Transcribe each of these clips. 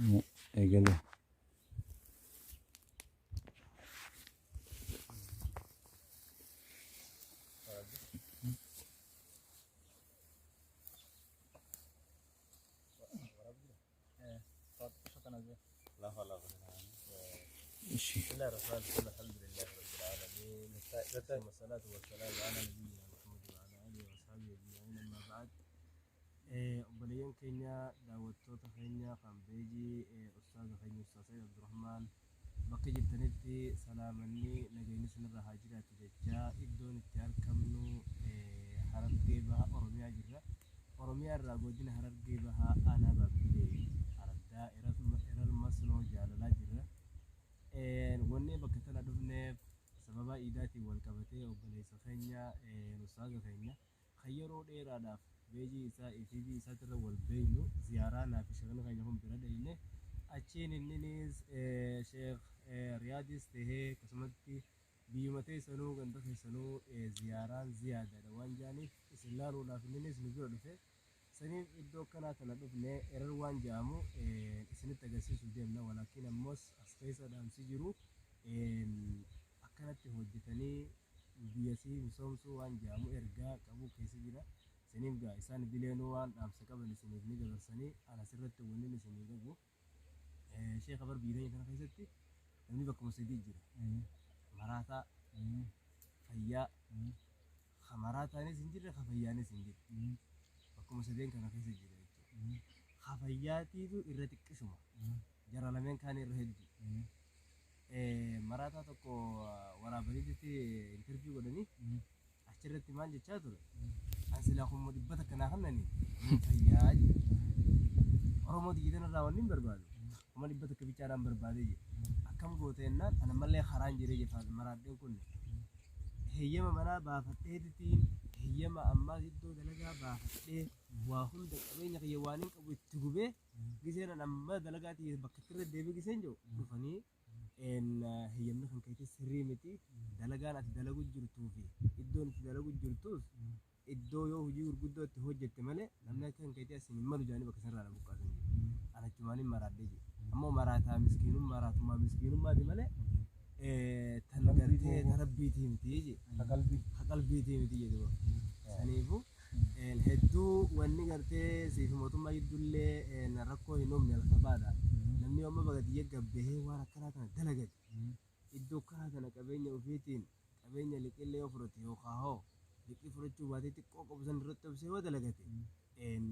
Eegale. بسم الله الرحمن الرحيم، الحمد لله رب العالمين، ثم الصلاة والسلام على نبينا محمد وعلى آله وأصحابه أجمعين، أما بعد. Obboleeyyan keenya, daawwattoota keenya kan beejii ustaaza keenya Ustaaz Said Abdurrahmaan, bakka jirtanitti salaamanni nageenyi isinirra haa jiraatu jechaa, iddoon itti argamnu Harargee Baha Oromiyaa jirra. Oromiyaa irraa godina Harargee Bahaa, aanaa Baabbilee, araddaa Erar Masnoo Jaalalaa jirra. Wanni bakka tana dhufneef sababa iidaatiin wal qabatee obboleessa keenya, ustaaza keenya kan yeroo dheeraadhaaf beejii isaa FB isaatirra wal beeynu ziyaaraa naa fi shagana keenya kun bira dhayne. Achiin inninis Sheekh Riyaadis tahee akkasumatti biyyuma teessanuu, ganda keessanuu ziyaaraan ziyaadaadha waan jaaniif isin laaluudhaaf inninis nu bira dhufe. Saniif iddoo akkanaa tana dhufne Erar waan jedhamu isinitti agarsiisuu deemna. Walaakin ammoos as keessa dhaamsi jiru akkanatti hojjetanii biyya sii misoomsuu waan jedhamu ergaa qabu keessa jira. Saniif gaa isaan idileenuu waan dhaamsa qaban isiniif ni dabarsanii. Ana asirratti wanni isinii qabu, sheekha bar, biyya keenya kana keessatti namni bakkuma sadii jira: maraataa, fayyaa. Ka maraataanis hin jirre, ka fayyaanis hin jirre, bakkuma sadeen kana keessa jira jechuudha. Ka fayyaatiitu irra xiqqishuma, jara lameen kaan irra hedduu. Maraataa tokko waraabaniitti interview godhanii achirratti maal jechaa ture? "An silaa 100,000 naa kennanii nin fayyaa" jedhe. "Oromoo xiyyitan irraa wanni hin barbaadu 100,000 bichaadhaan barbaadee" jedhe. "Akkam goote?" jennaan, "Ana mallee karaan jiree" jedhe. "Maraadheen kun heeyyama manaa baafadheetitiin, heeyyama ammaas iddoo dalagaa baafadhee, waa hunda qabeenya kiyya waan hin qabu itti gubee, giseen an amma dalagaa tiyya bakka itti irra deebi'ee giseen jiru dhufanii heeyyamni kan keetii sirrii miti, dalagaan ati dalagu jirtuu fi iddoon itti dalagu jirtus iddoo yoo hojii gurguddoo itti hojjette malee namni akka kan keetii asiin hin malu" jedhanii bakka sanarraa na buqqaasan jedhe. "Ana achumaaniin maraadhee" jedhe. Ammoo maraataa miskiinummaa, maraatumaa miskiinummaati malee tan gartee ta rabbiitii miti jedhe. Ha qalbiitii miti jedhe. Saniifuu hedduu wanni gartee siif mootummaa jidduullee rakkoo hin uumne alfabaadha. Namni amma bagadiyya gabbahee waan akkanaa kana dalagate, iddoo akkanaa kana qabeenya ofiitiin, qabeenya liqillee yoo fudhate yookaan hoo liqii fudhachuu baatee xiqqoo qabu san irratti obsee yoo dalagate,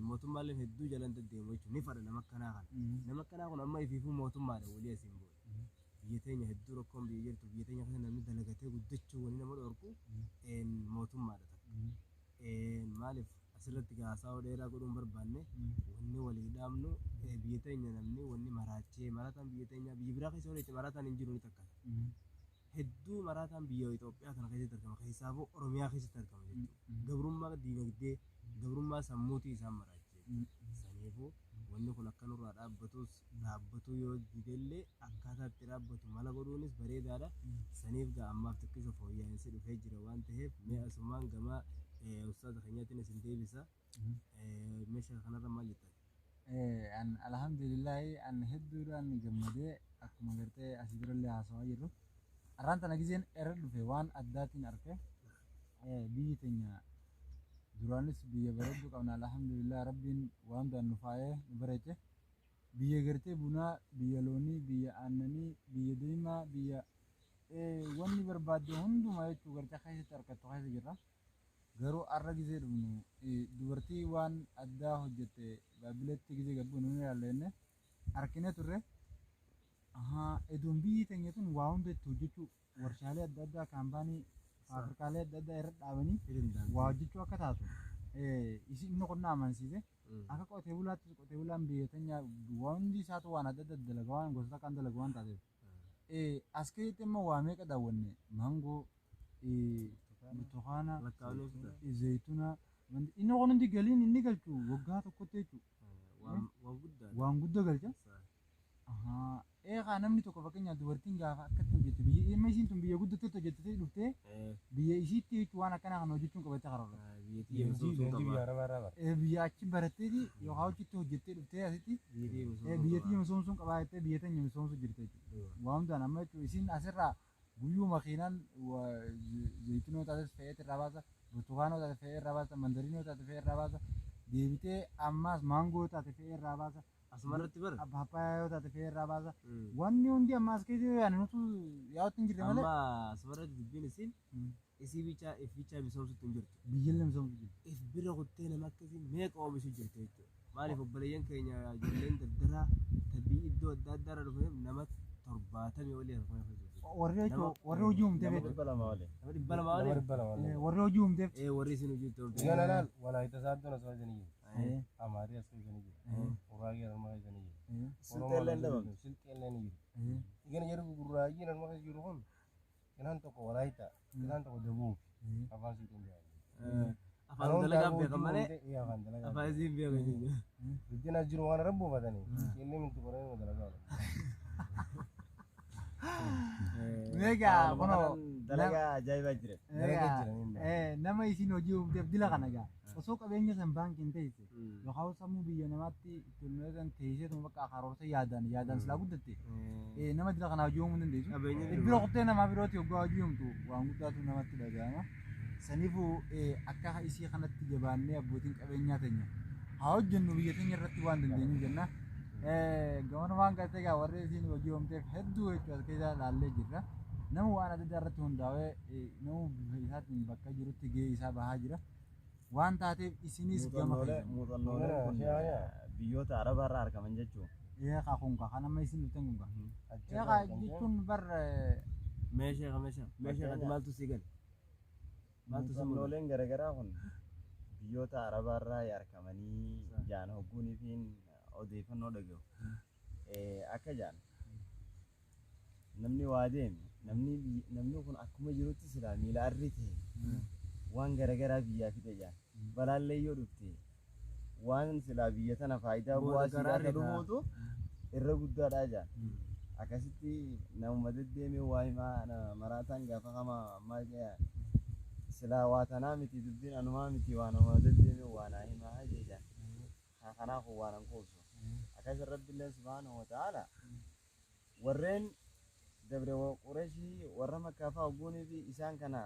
mootummaaleen hedduu jalan deddeemu jechuudha. Ni fadha nama akkanaa kana. Nama akkanaa kun amma ifiifuu mootummaadha walii asiin booda. Biyya teenya hedduu rakkoon biyya jirtu, biyya teenya keessa namni dalagatee guddachuu wanni nama dhorku mootummaadha takka. Maaliif asirratti haasawa dheeraa godhuun barbaanne, wanni walii dhaamnu biyya teenya namni wanni maraachee, maraataan biyya teenya biyya biraa keessa walitti maraataan hin jiru ni takkata. Hedduu maraataan biyya Itoophiyaa kana keessatti argama. Keessaafuu Oromiyaa keessatti argama jechuudha. Gabrummaa diinagdee, gabrummaa sammuutii isaan maraachee. Saniifuu wanni kun akka nurraa dhaabbatus, dhaabbatuu yoo didellee akkaataa itti dhaabbatu mala godhuunis bareedaadha. Saniif gaa ammaaf xiqqisho fooyya'insi dhufee jira waan ta'eef, mee asumaan gama ustaaza keenyaatiin isin deebisa. Meeshaa kanarra maal jettan? An alhamdulillahi, an hedduudhaan gammadee. Akkuma gartee asii durallee haasawaa jirru, arraan tana gizeen erga dhufe waan addaatiin arge. Biyyi teenya duraanis biyya bareedduu qabna, alhamdulillah, rabbiin waan hundaan nu faayee nu bareeche. Biyya gartee bunaa, biyya loonii, biyya aannanii, biyya deemaa, biyya wanni barbaadde hundumaa jechuu gartee keessatti argattu keessa jirra. Garuu har'a gizee dhufnu dubartii waan addaa hojjette Baabbileetti gizee gabbuu nu ilaalla arkine turre. Edoon biyyi teenya tun waa hunda itti hojjechuu, warshaalee adda addaa, kaampaanii, faafrikaalee adda addaa irra dhaabanii waa hojjechuu akka taatu inni kun na amansiise. Akka qotee bulaattis, qotee bulaan biyya teenya waan hundi isaatu waan adda adda dalaga, waan gosoota kan dalagu waan taateef. As keessatti immoo waa meeqa daawwanne: maangoo, burtukaana, zayituna. Inni kun hundi galiin inni galchu waggaa tokkotti jechuudha. Waan guddaa galcha. Eegaa namni tokko, fakkeenyaaf dubartiin gaafa akkatti hojjette, biyya amma isiin tun biyya guddattetti hojjettee dhuftee biyya isiitti jechuun waan akkanaa kana hojjechuun qabattee karoora. Biyya achi baratteeti yookaan achitti hojjettee dhuftee asitti biyya Biyya tiyya misoomsuun qabaa jettee biyya teenya misoomsuu jirti jechuudha. Waa hundaan amma jechuudha isin asirraa guyyuu makiinaan zayituunoo taates fe'eet irraa baasa, burtukaanoo taate fe'ee irraa baasa, mandariinoo taate fe'ee irraa baasa, deebitee ammaas maangoo taate fe'ee irraa baasa, Asuma irratti bara. Paappaayyaa yoo taate fe'ee irraa baasa. Wanni hundi amma as keessa yoo yaane nutu yaa'utti hin jirre malee. Amma asuma irratti dubbiin isiin isii bichaa if bichaa misoomsutti hin jirtu. Biyyallee misoomsu jirti. If bira kuttee nama akkasii meeqa oomishu jirti jechuudha. Maaliif obboleeyyan keenya ijoolleen dardaraa tabii iddoo adda addaa irra dhufaniif nama 70 olii harkuma keessa jiru. Warri jechuun warri hojii uumteef Nama jechuudha. 200 oli. Nama 200 Nama olii. 200 olii. Warri hojii uumteef. Warri isin hojii itti oomte. Gana laal Walaayita Saaddoo asuma keessa ni jiru. Eh, Amaarii as keessa ni jiru. Guraagee asuma keessa ni jiru. Silxeellee hin dhabamtu. Silxeellee ni jiru. Gana jedhu gurraayyiin asuma keessa jiru kun isaan tokko Walaayita, isaan tokko Dabuu afaan Silxeen jedhamu. Afaan dalagaa beekan malee Afaan dalagaa. afaan isiin beekan jechuudha. Biddeen as jiru waan rabbuufatanii. Inni minti qoree dalagaa oola. Meegaa kunoo Dalagaa ajaa'ibaa jira. Dalagaa jira inni. Nama isin hojii uumteef dila kana gaa osoo qabeenya san baankiin teessise yookaan sammuu biyya namaatti itti mul'atan teessee bakka karoorsa yaadaan yaadaan silaa guddatte nama dila kana hojii uumuu hin dandeessu. Qabeenya Bira kuttee namaa birooti hoggaa hojii uumtu waan guddaatu namatti dhaga'ama. Saniifuu akka isii kanatti jabaannee abbootiin qabeenyaa teenya haa hojjennu biyya teenya irratti waan dandeenyu jenna. Gamanuma gartee egaa warri isiin hojii uumteef hedduu jechuudha as keessa ilaallee jirra. Nama waan adda addaa irratti hundaa'ee nama bifa isaatiin bakka jirutti gahee isaa bahaa jira. Waan taateef isinis gama Muuxannoolee keessan. muuxannooleen kun biyyoota Arabaa irraa argaman jechuudha. Eegaa kun kan amma isin dhuftan kun Eegaa jechuun bar Meeshaa meeshaa meeshaa ati maaltu si gale? Maaltu si mul'ata? Muuxannooleen garaagaraa kun biyyoota Arabaa irraa argamanii jaan hogguunii fi odeeffannoo dhagahu. Akka jaan namni waa deeme namni namni kun akkuma jirutti silaa miila arri ta'e waan garaagaraa biyyaa fide jaan. Balaallee yoo dhufte waan silaa biyya tana faayidaa Booda bu'aa silaa garaa akka arri ta'a. dhufuutu irra guddaadha jaan. Akkasitti namuma deddeemee waa himaa maraataan gaafa kama maal jedha silaa waa tanaa miti dubbiin anumaa miti waa nama deddeemee waa naa himaa jee jaan. Kanaaf waan an quubsu. Akkasi Rabbiilleen subhaanahu wa ta'ala warreen dabre Qureeshii warra Makkaa fa'aa hogguunii fi isaan kana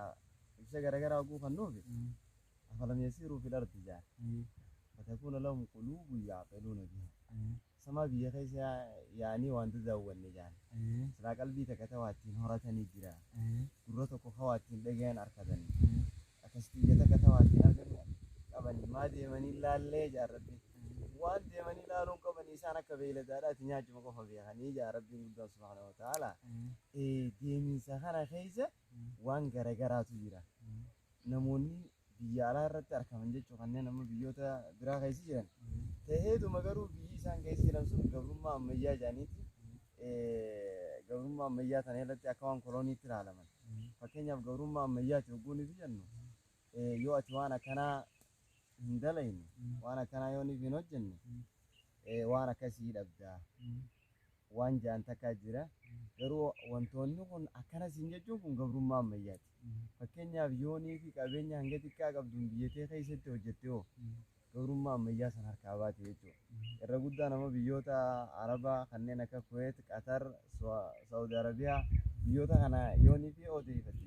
ibsa garaagaraa hogguu kennuufi afalam yasiiruu fil ardi jaan. Fatakuuna lahum quluubun ya'qiluuna bihaa. Samaa biyya keessa yaa'anii waan daawwanne jaan. Silaa qalbii takka ta'aa ittiin horatanii jira. Gurra tokko hawaa ittiin dhagayan arkatanii. Akkasitti ija takka ta'aa ittiin argan qabanii maa deemanii laallee jaan Rabbiin. Waan deemanii laaluun qabanii isaan akka beeyladaadhaatti nyaachuma qofa beekanii jaan Rabbiin guddaan subhaanahu wa ta'ala. Deeminsa kana keessa waan garagaraatu jira. Namoonni biyya alaa irratti argaman jechuun kanneen amma biyyoota biraa keessa jiran ta'eetuma garuu biyyi isaan keessa jiran sun gabrummaa ammayyaa jedhaniiti gabrummaa ammayyaa tana irratti akka waan kolooniitti ilaalaman. Fakkeenyaaf gabrummaa ammayyaati hogguu nuti jennu yoo ati waan akkanaa hin dalayne waan akkanaa yoo nuti hin hojjenne waan akkasii dhabdaa waan ja'an takkaa jira. Garuu wantoonni kun akkana siin jechuun kun gabrummaa ammayyaati. Fakkeenyaaf yoonii fi qabeenya hanga xiqqaa qabduun biyya kee keessatti hojjette hoo gabrummaa ammayyaa san harkaa baate jechuudha. Irra guddaa nama biyyoota Arabaa kanneen akka Kuweet, Qatar, Saudi Arabiyaa biyyoota kana yoonii fi odeeffatte.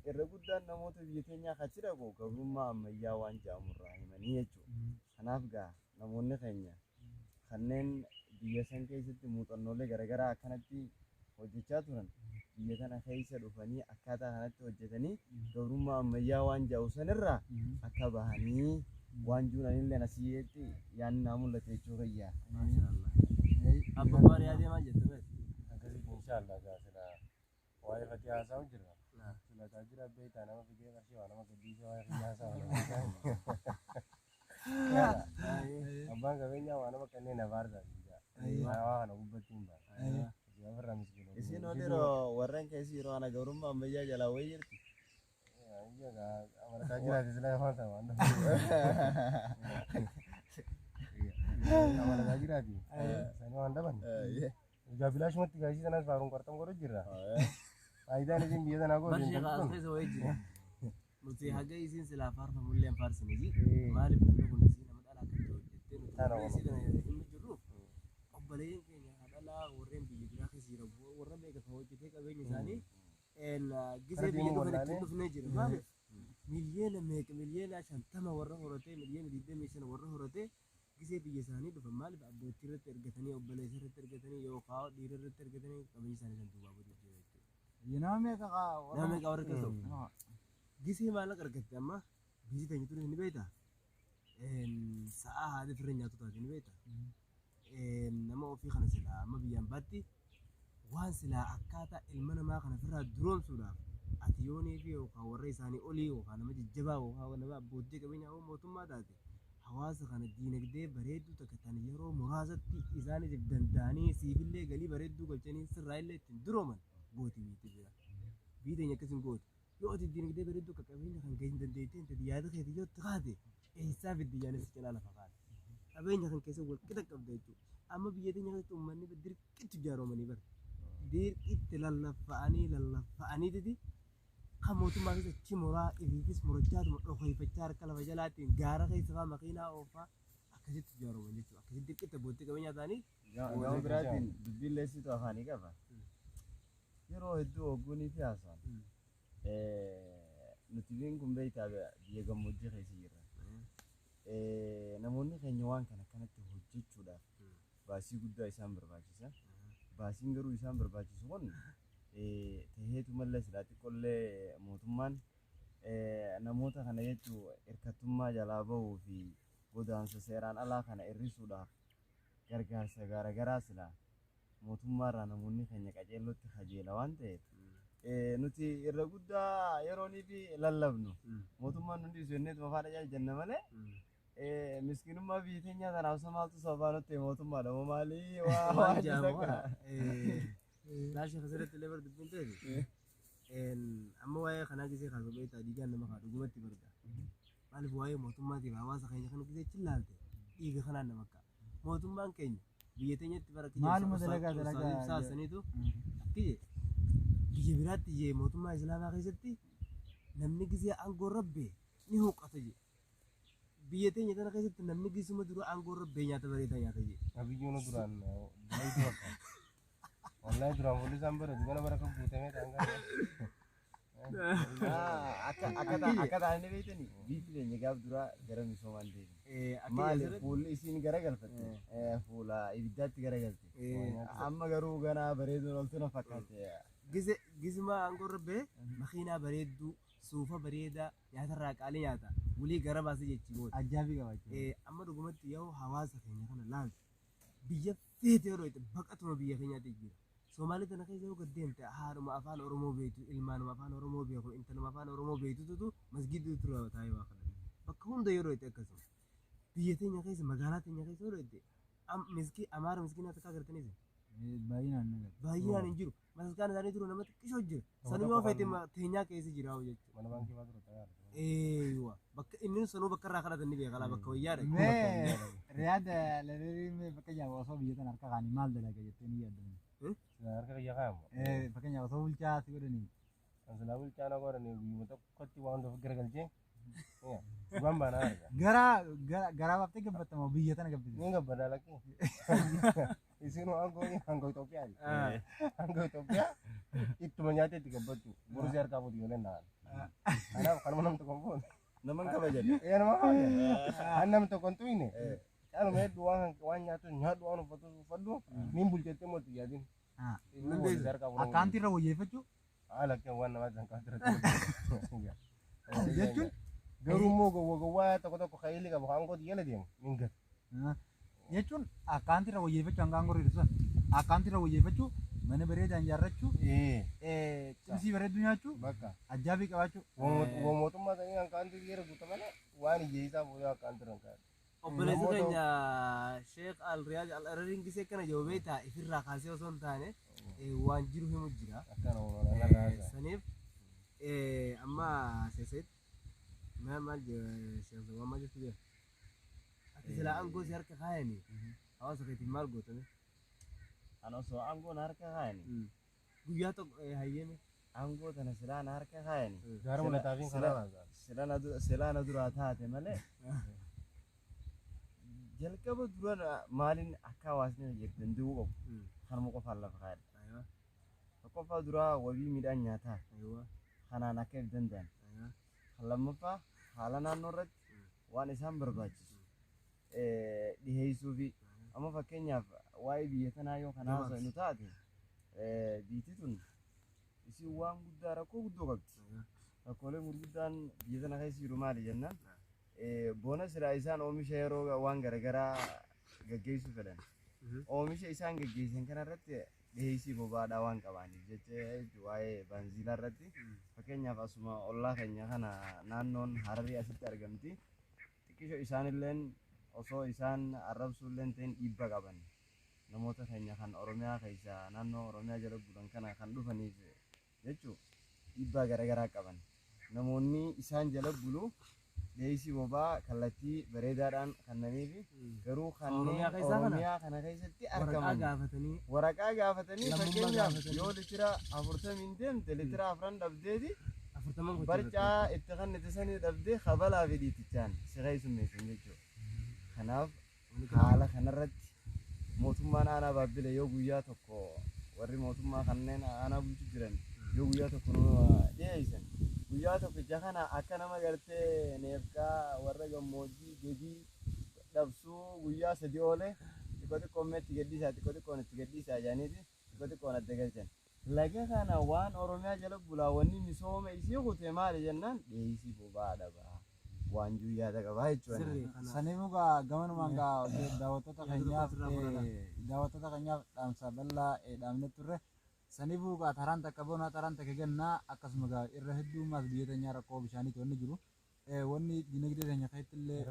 Irra guddaan namoota biyya keenyaa achi dhaqu gabrummaa ammayyaa waan jedhamurraa himanii jechuudha. Kanaaf gaa namoonni keenya kanneen biyya san keessatti muuxannoolee garaagaraa akkanatti hojjechaa turan biyya tana keessa dhufanii akkaataa kanatti hojjetanii gabrummaa ammayyaa waan jedhu sanirraa akka bahanii waan jiranillee asitti yaadni naa mul'ate jechuu kiyya. Maashaallah. Abba Baariyaa deemaa jette beektu. Akkasitti inshaallah gaa silaa waa'ee fatii haasa'u jirra. Sila taajira beektaa nama fidee qarshii waa nama gaddisee waa'ee fatii haasa'u. Abbaan qabeenyaa waa nama kanneen abaarsaa jira. Waa kana gubbatti hin baane. Ofirraa miskiina. Isin yeroo warreen keessi yeroo ana gabrummaa ammayyaa jalaa wayii jirti. Amala taajiraati silaa afaan sana waan Amala taajiraati. Sanii waan dhaban. Egaa bilaashumatti gaasii sanas faaruun qarxam godhu jirra. Faayidaan isin biyya sanaa Bar gootu sheekha as keessa wayii jira. Nuti haga isiin silaa faarfamullee hin faarsine ji. Maaliif namni kun isii nama dhala akkatti hojjettee nuti Tana isii tana hin jirru. Obboleeyyan Hojjetee qabeenya isaanii gisee biyya dhufan ittiin dhufnee jira. Maaliif miliyoona meeqa, miliyoona 50 warra horatee, miliyoona 25 warra horatee gisee biyya isaanii dhufan, maaliif abbootii irratti ergatanii, obboleessa irratti ergatanii yookaan dhiira irratti ergatanii qabeenya isaanii san duubaa badu jira jechuudha. Nama meeqa Nama meeqa warra keessa gisee maallaqa argatte amma biyyi teenya tuni ni beektaa? Sa'aa haadha firra nyaatu taate ni beektaa? Nama ofii kana silaa amma biyyaan baatti waan silaa akkaataa ilma namaa kana ofirraa duroomsuudhaaf ati yoonii fi yookaan warra isaanii olii yookaan nama jajjabaa yookaan nama abbootii qabeenyaa yoo mootummaa taate, hawaasa kana diinagdee bareedduu takka tan yeroo muraasatti isaaniif danda'anii siifillee galii bareedduu galchanii sirraa illee ittiin durooman gooti biyyi bira. Biyyi teenya akkas hin gootu. Yoo ati diinagdee bareedduu akka qabeenya kan keessa dandeettee hin yaada keetii yoo itti kaate, eessaa fiddi jaanis cinaa lafa kaate. Qabeenya kan keessa wal qixa qabda jechuudha. Amma biyya teenya keessatti uummanni dirqitti ijaaromanii bara. Dirqitti lallaffa'anii lallaffa'aniititi kan mootummaa keessa achi muraa ifiifis murachaatuma dhokeeffachaa harka lafa jalaatiin gaara keessa fa'aa makiinaa oofaa akkasitti ijaaroman jechuudha. Akkasitti dirqitti abbootii qabeenyaa ta'anii. Gama biraatiin dubbiin leessitu afaanii qaba. Yeroo hedduu hogguunii fi haasa'an. Nuti biyyi kun beektaa biyya gammoojjii keessa jirra. Namoonni keenya waan kana akkanatti hojjechuudhaaf baasii guddaa isaan barbaachisa. Baasiin garuu isaan barbaachisu kun taheetu mallee silaa xiqqoollee mootummaan namoota kana jechuu hirkattummaa jalaa bahuu fi godaansa seeraan alaa kana hir'isuudhaaf gargaarsa garaagaraa silaa mootummaarraa namoonni keenya qaceellootti kajeela waan ta'eef, nuti irra guddaa yeroonii fi lallabnu mootummaan nu dhiisu jenneetuma faana jaal jenna malee, miskiinummaa biyya teenyaa tanaaf isa maaltu sababaa nutti mootummaadha moo maalii waa waan waan jedhamu akka laasha asirratti illee bar dubbiin ta'e amma waa'ee kanaa gisee kaasuu beektaa, dhiigaan nama kaa dhugumatti barga. Maaliif waa'ee mootummaatiif hawaasa keenya kana gisee achi ilaalte dhiiga kanaan nama akka mootummaan keenya biyya teenyatti bara Maaluma dalagaa dalagaa ibsaa saniitu akki jee biyya biraatti jee mootummaa islaamaa keessatti namni gisee aangoo rabbee ni huqqata jee. Biyya teenya tana keessatti namni gisuma dura aangoo rabbee nyaata bareedaa nyaata jee. Abiyyoon duraan dalaytu bakka. Wallahi duraan fuulli isaan bareedu gana bara kan guutamee ta'an kana. Akka akka ta'an beektanii biyyi teenya gaaf duraa gara misoomaan deemte. Maali fuulli isiin garagalfatte fuula ibiddaatti garagalte. Amma garuu ganaa bareeduun oltu na fakkaate. Gise gisuma aangoo rabbee makiinaa bareedduu, suufa bareedaa, nyaatarraa qaalii nyaata wulii gara baasee jechi booda. Ajaa'iba qabaachuu. Amma dhugumatti yoo hawaasa keenya kana laalte biyya feete yeroo itti baqatuma biyya keenyaatti jira. Somaalii tana keessa yoo gad deemte haadhuma afaan Oromoo beektu, ilmaanuma afaan Oromoo beeku, intaluma afaan Oromoo beektutu masgiidii tura taa'ee waa kadhata. Bakka hunda yeroo itti akkasuma. Biyya teenya keessa, magaalaa teenya keessa yeroo itti miskii Amaara miskiinaa takka agartaniis Baay'inaan ni agarra. Baay'inaan hin jiru. Maskaan isaanii turu nama xiqqishoo jira. Sanuu yoo feete teenyaa keessa jira jechuudha. Mana baankii fa'aa ture ta'aa. Eeywa, bakka inni sanuu bakka irraa kadhatan ni beeka bakka wayyaa dhaqe. Mee Riyaad Laleerii, mee fakkeenyaaf osoo biyya tana harka kaanii maal dalaga jettee ni yaadda? Harka kiyya kaayamu. Fakkeenyaaf osoo bulchaa si godhanii. Kan silaa bulchaa na godhanii guyyuma tokkotti waan hundaaf garagalchee dhugaan baanaa arga. Gara garaa baaftee gabbattama biyya tana gabbise. Ni gabbadaa lakkee. Isin aangoo aangoo Itoophiyaati. Aangoo Itoophiyaa ittuma nyaatee itti gabbattu. Borusi harkaa fuuti yoo danda'an. Kanaaf kanuma nam tokko hin fuune. Naman kabajan. Ee, nama kabajan. An nam tokko hin tuyne. Caaluma hedduu waan waan nyaatu nyaadhu, waan uffatu uffadhu, niin bulchettee mootu yaadin. Akkaantii irra wayyeeffachuu. Haala akkeen waan namaatti akkaantii irratti. Jechuun? Garuu immoo gowwa gowwaa tokko tokko kaayilii qabu aangoo jala deemu niin gata. Jechuun akkaantii irra wayyeeffachuu hanga aangoo irra sun akkaantii irra wayyeeffachuu, mana bareedaa ijaarrachuu, cimsii bareedduu nyaachuu, Bakka. ajaabii qabaachuu. Waa mootummaa sanii akkaantii jala guuta malee waan hiyyeessaa fuudhee akkaantii irra hin kaa'u. Obboleessi keenya Sheekh Al-Riyaad Al-Arariin gisee akkana jiru beektaa, ifirraa kaasee osoo hin taane waan jiru himu jira. Akkana waan Saniif amma seeseet maal maal Sheekh waan maal jettu jira? Ati silaa aangoo si harka kaayanii hawaasa keetiif maal gootame? An osoo aangoon harka kaayani. Guyyaa tokko hayyeeme. Aangoo tana silaa na harka kaayani. Gaara mul'ataa fi karaa baasaa. Silaa na duraa taate malee. Jalqaba dura maaliin akka hawaasni danda'uu qabu kanuma qofaan lafa kaayadha. Tokkoffaa duraa wabii midhaan nyaataa kanaan akka if danda'an. Kan lammaffaa haala naannoo irratti waan isaan barbaachisu dhiheessuu fi amma fakkeenyaaf waa'ee biyya tanaa yoo kan haasofnu taate, biyyi tun isin waan guddaa rakkoo guddoo qabdi. Rakkooleen gurguddaan biyya tana keessa jiru maali jennaan, bona silaa isaan oomisha yeroo waan garaagaraa gaggeessuu fedhan. Oomisha isaan gaggeessan kanarratti dhiheessii boba'aadhaa waan qabaaniif jecha, waa'ee baanziilaa irratti fakkeenyaaf asuma ollaa keenya kana naannoon Hararii asitti argamti. Xiqqisho isaanilleen osoo isaan arrabsuulleen ta'in dhiibba qaban. Namoota keenya kan Oromiyaa keessa naannoo Oromiyaa jala bulan kana kan dhufaniif jechuu dhiibbaa garaagaraa qaban. Namoonni isaan jala bulu dhiheessii boba'aa kallattii bareedaadhaan kennaniifi garuu kanneen Oromiyaa keessaa kana? Oromiyaa kana keessatti Waraqaa argaman gaafatanii waraqaa gaafatanii lammummaa fakkeenyaaf gaafatanii. Yoo litira 40n deemte litira 4 dhabdeeti 40 gochuu. Barcaa itti kannite sanii dhabdee kabalaa fi dhiitichaan si keessummeessan jechuudha. Kanaaf haala kanarratti mootummaan aanaa Baabbile yoo guyyaa tokko warri mootummaa kanneen aanaa bulchu jiran yoo guyyaa tokko nu dhiyeessan, guyyaa tokkicha kana akka nama gartee neefqaa warra gammoojjii gadii dhabsuu guyyaa 3 oole xiqqoo xiqqoon itti gadhiisaa, xiqqoo xiqqoon itti gadhiisaa jedhaniiti xiqqoo xiqqoon adda galchan. Laga kana waan Oromiyaa jala bulaa wanni misooma isii kute maali jennaan, dhiyeessii boba'aa dhabaa waan jiru yaada qabaa jechuudha. Sirrii kana. Saniifuu gaa gamanumaan gaa daawwattoota Yaada keenyaaf tokko asirraa fudhata. Daawwattoota keenyaaf dhaamsa bal'aa dhaamne turre. Saniifuu gaa taraan takka bonaa, taraan takka gannaa, akkasuma gaa irra hedduummaas biyya teenyaa rakkoo bishaaniitu wanni jiru. Wanni dinagdee teenya keessatti illee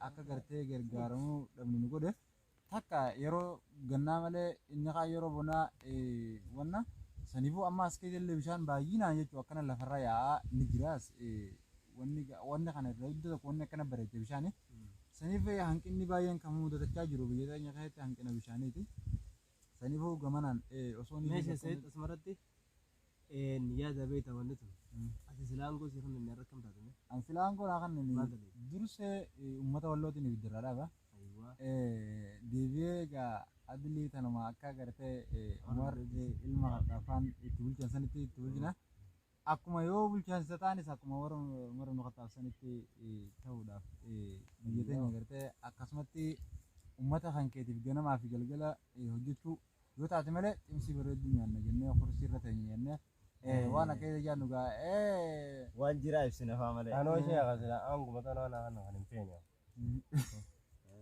akka gartee gargaaramuu dhabnu nu godhe. Takka yeroo gannaa malee inni kaan yeroo bonaa wanna saniifuu amma as keessa illee bishaan baay'inaan jechuun akkana lafarra yaa'aa ni jiraas, wanni kana irra iddoo tokko wanni akkana bareeche bishaani. Saniif hanqinni baay'een kan mudatachaa jiru biyya teenya keessatti hanqina bishaaniiti. Saniifuu gamanaan osoo ni Meeshaa sayid asumarratti yaada beektaa wanni tun. Ati silaangoo si kan inni irra kam taate? An silaangoo naa kan Maal dalagde? Dursee uummata Wallootiin ibiddirraa dhaaba. Deebi'ee egaa adilii tanuma akka gartee Umar ilma Khaxaafaan itti bulchan sanitti itti bulchina. Akkuma yoo bulchaansa ta'anis akkuma warra Umar ibn Khaxaaf sanitti ta'uudhaaf biyya teenya gartee akkasumatti uummata kan keetiif ganamaa fi galgala hojjechuu yoo taate malee ximsii bareedduu nyaanna jennee kursii irra teenya jennee waan akka jaannu gaa. Waan jiraa ibsina faa malee. Anoo ishee akkasila aanguma tanaa naa kana kan hin feene.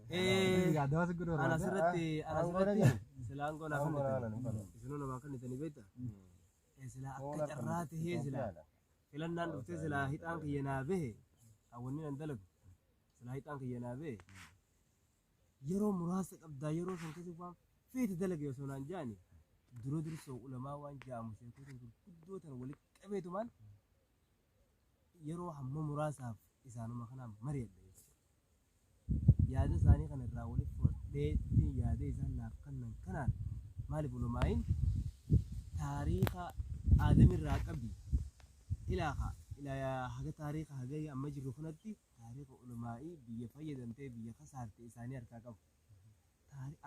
Egaa daawwatu godhu Ana barbaada. asirratti ana Aangoo asirratti dhageen. silaangoo naa Aangoo kennitanii. naa nan fedhu. Isinuu namaa kennitanii beektaa? Silaa akka carraa tahee silaa filannaan dhuftee silaa hixaan kiyya naa bahe, wanni nan dalagu silaa hixaan kiyya naa bahe, yeroo muraasa qabdaa, yeroo san keessa waan feete dalage osoo naan jaani, dura dursoo ulamaa waan ja'amu sheekota gurguddoo tan walitti qabeetumaan yeroo hamma muraasaaf isaanuma kanaan mari'adha jechuudha. Yaada isaanii kana irraa walitti fudhadheetti yaada isaan naaf kennan kanaan, maaliif ulamaa'iin taariika aadamirraa qabi ilaa ilaa haga taariika haga amma jirru kanatti taariika ulamaa'ii biyya fayyadamtee biyya kasaarte isaanii harkaa qabu.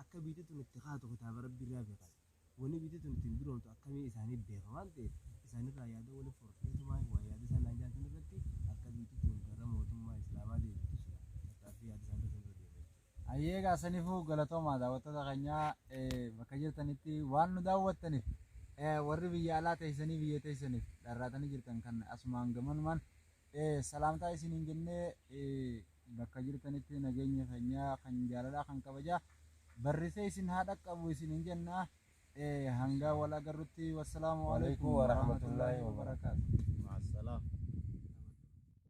Akka biyyi tun itti kaatu kitaaba Rabbi irraa beekan. Wanni biyyi tun ittiin duroomtu akkamii isaanii beeka waan ta'eef, isaanirraa yaada walitti fudhadheetumaan waa yaada isaan naan jaan irratti akka biyyi tun gara mootummaa Islaamaa deebitu sila tattaaffii yaada isaan irra deebi'e. Ayyeegaa saniifuu galatoomaa daawwattoota keenyaa, bakka jirtanitti waan nu daawwattaniif, warri biyya alaa teessanii biyya teessaniif dharraatanii jirtan kan asumaan gamanumaan salaamtaa isiniin jennee, bakka jirtanitti nageenya keenyaa kan jaalalaa kan kabajaa barrisee isin haa dhaqqabu isiniin jennaa, hanga wal agarrutti wassalaamu alaikum Waalaikum warahmatullaahi warahmatullaahi wabarakaatu. Maasalaam.